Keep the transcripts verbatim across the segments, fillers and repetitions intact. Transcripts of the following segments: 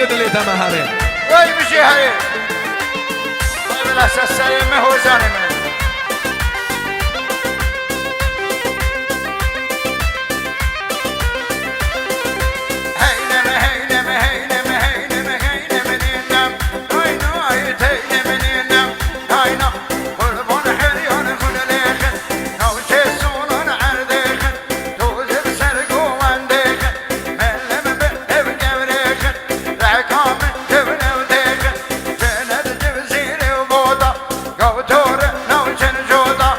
Dilê te me herê. Wey bijî herê. Wey bila se serê me hozanê me. Heyneme, heyneme, heyneme, heyneme, heyneme, nînem. Hayna, ay, teyneme, nînem. Hayna, qurban her yan xulelêxin. Navçe sonan erdêxin. Dozê bi ser govendêxin. Melem bi ev gewrêxin. Reka min kevin ev dêxin. Cennet civzîrê û boda. Gavtore navçin coda.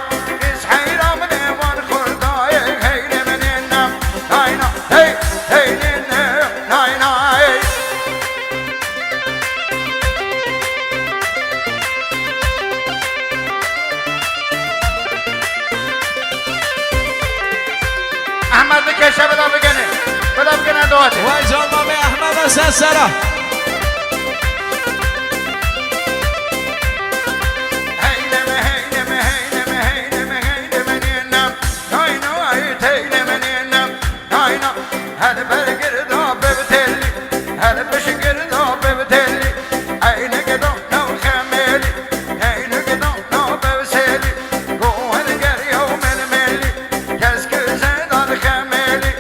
Biz heyra min ê wan xurdayê. Heyne min ê nem. Nayna. Hey. Heyne ne. Nayna. Hey. Ehmed dikeşe bila bigene. Bila bigene doate. Vay canına be Ahmet Hasan Sera. Heyneme, heyneme, heyneme, heyneme, heyneme, ninem. Nay, nay, teyneme, ninem. Nayna, hel ber girda bevtelî, hel piş girda bevtelî. Eynek da nav xemelî, eynek da nav bevselî. Gower ger yaw melmelî, kes kize dan xemelî.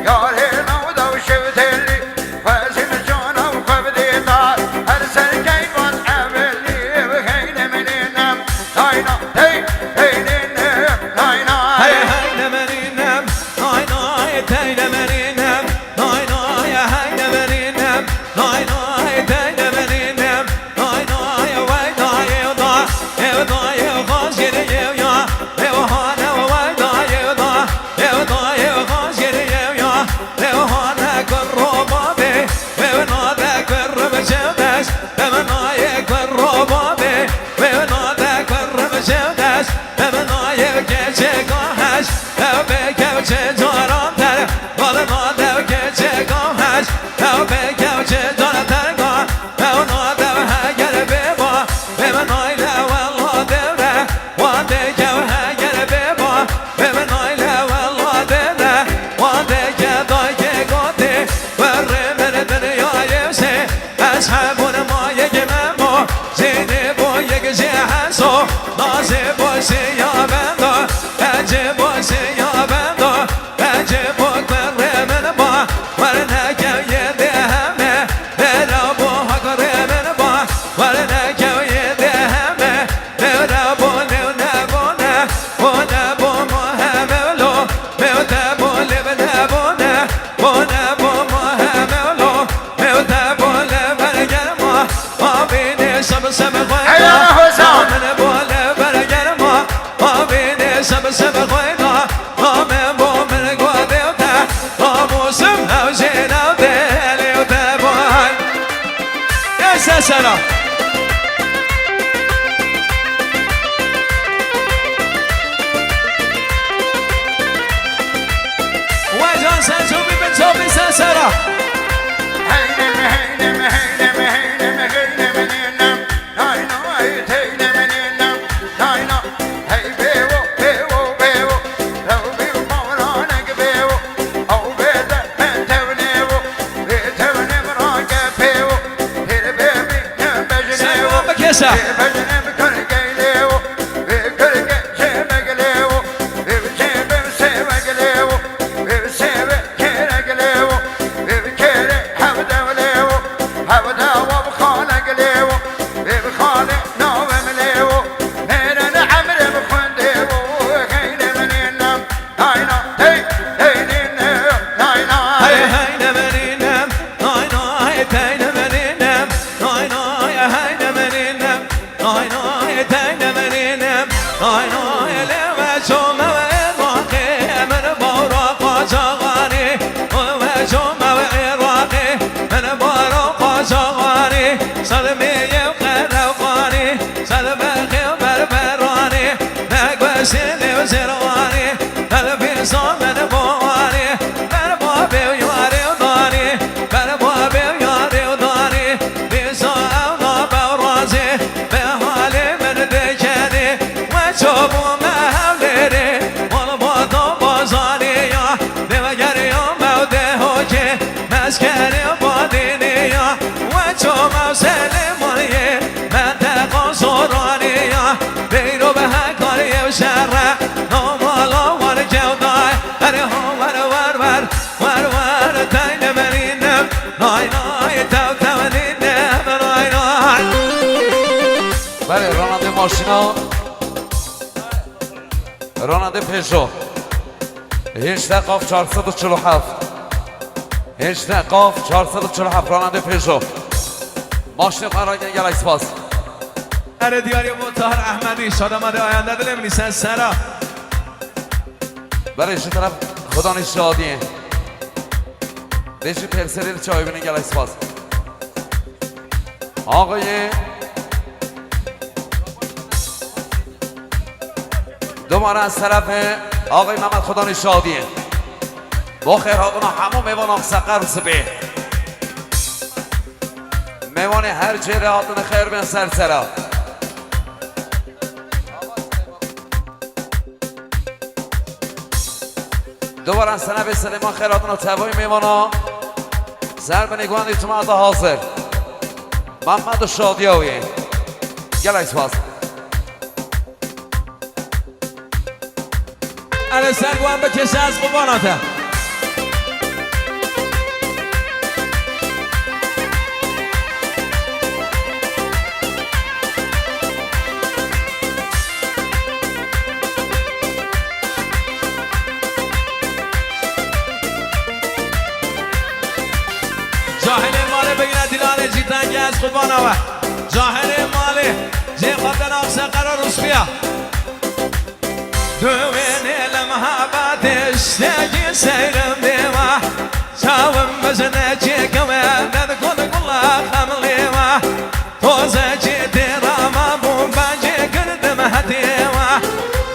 Yarê nav daw şevtelî, xwezîm cana xwe bidê dar. Her ser keyfan evelî, ev heyne menînem. Nayna, hey, heyne ne, nayna, hey. Hey, heyne menînem. Nay, nay, teyle menînem. Nay, nay, heyle menînem. Nay, nay, teyle menînem. Nay, nay, wey da, ew da, ew da, ew xaş gere ew ya. Ew hane, wey da, ew da, ew da, ew xaş gere ew ya. Ew hane, kurro babê, ew nade kurro çewdeş. Ev naye kurro babê, ew nade kurro çewdeş. Ev naye keçeka heş. Ew bê kewçe caran ter, bal nadew keçe gaheş. Ew bê kewçe caran ter ga, ew nadew heger bê ba. Bê min nayle wella dewre, wan dê kew heger bê ba. Bê min nayle wella dewre, wan dê ke dayke gotê. Werrê min dinyayê sê, ez hebûn ma yek memo. Zênê bo yek jê heso, nazê bo sê ya bendo. Ece bo sê ya bendo, ece bo kurê min ba, werne kew yê dê heme, bera bo hakurê min ba, werne kew yê dê heme, bera bo nêw ne bo ne, bo ne bo mo heme lo, mew te bo lê bi ne bo ne, bo ne bo mo heme lo, mew te bo lê ber germa, ma bînê şem şem xwe. Heyra Hozan. Min bo lê ber germa. Avêne seb seb xwêna, ame bo min guhdê te, namusim ew jê navdê lê te boy. Ê sesera. Wecan sen çobî bin çobî sesera. Heyne me, heyne me, heyne me, heyne me, heyne me, nênem. Nayna, ey teyle menînem, nayna. Hey bêwo, bêwo, bêwo. Ew bêw mawranek bêwo. Ew bê de me tewnêwo. Bê tewnê min rake pêwo. Pêr bê bî ne bejnêwo. Bê bejnê min kar geylêwo. Bê kar ge cê meglêwo. Bê cê bê sê meglêwo. Bê sê bê kêre gelêwo. Bê kêre hev dewlêwo. Hev dewa bi xale gelêwo. Bê bi xale navê min lêwo. Mêrene emrê bi xwendê wo. Xeynê min ê nem. Nayna, hey, hey, nîne, nayna, hey, hey. Hey, hey, ne min ê nem. Nayna, hey, hey, ne min ê nem. Nayna, hey, hey, ne min ê nem. Nayna, hey, hey, ne min ê nem. Nayna, hey, lê we çome we Iraqê, min bawra qaçaxanê. We çome we Iraqê, min bawra qaçaxanê. Selmê yew qerewqanê. Ser bexê berberanê, ne gueşê lêw zêrwanê, telfîza min bo anê, ber babê û yarê û danê, ber babê û yarê û danê, dîsa ew nabe û razê, bê halê min dikenê, we ço bûme Hewlêrê, malbata bazanê ya, dê we geriya me û dê hokê, meskenê badênê ya, we Nay nay tev tev nîne nay nay. Belê, ranandê maşîna. Ranandê Peugeot. Hêştê qaf çar sed û çil û heft. Hêştê qaf çar sed û çil û heft, ranandê Peugeot. Maşînê xwe ragihîne, gelek spas. Erê diyarê bo Tahir Ehmedî, şadamade ayende dilê min îsen sera. Belê, ji teref Xudanê şadiyê. Bêjî pêrserê li çaybînin, gelek spas. Ağayê. Dubare serefê Ağayê Mehmet Xudanê şadiyê. Bo xêr hatina hemû mêvanan Seqer û Sibê. Mêvanê her cêrê hatine xêr bên ser sera. Dubare serefê Silêman xêr hatina tevayê mêvana. Ser binê guhandê cemaata hazir. Mehmet û şadiya wê. Gelek spas. Erê ser guhan bikêşe ez qurbana te. Cahilê malê bigire dîlanê cî tengê ez qurbana we. Cahilê malê cê xwe te navse qerar û spiya. Duwênê li mehabetê ştekî seyrim dêwa. Çawim bijine çêkewê, derdikun gula xemlê wa. Tozekî têra mabû, bacê girdim hetê wa.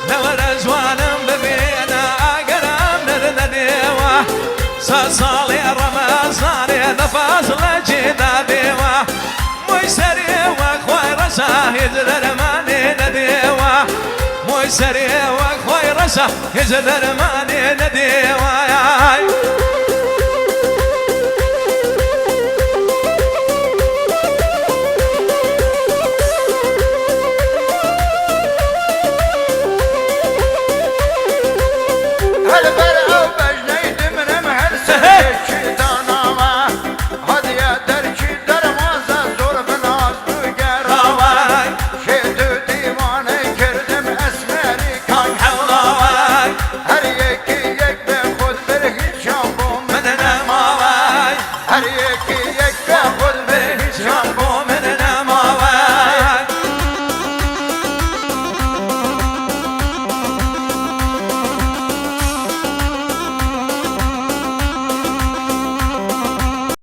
Newere ciwanim bibîne, ageram nirine dêwa. Sed salê Remezanê nefas li cî dadê wa. Moy serê wek xway reşa, hêc dermanê nedê wa. Moy serê wek xway reşa, hêc dermanê nedê wa. Her ber ew bejney dimrim, her serê çi dana wa. Hadiye der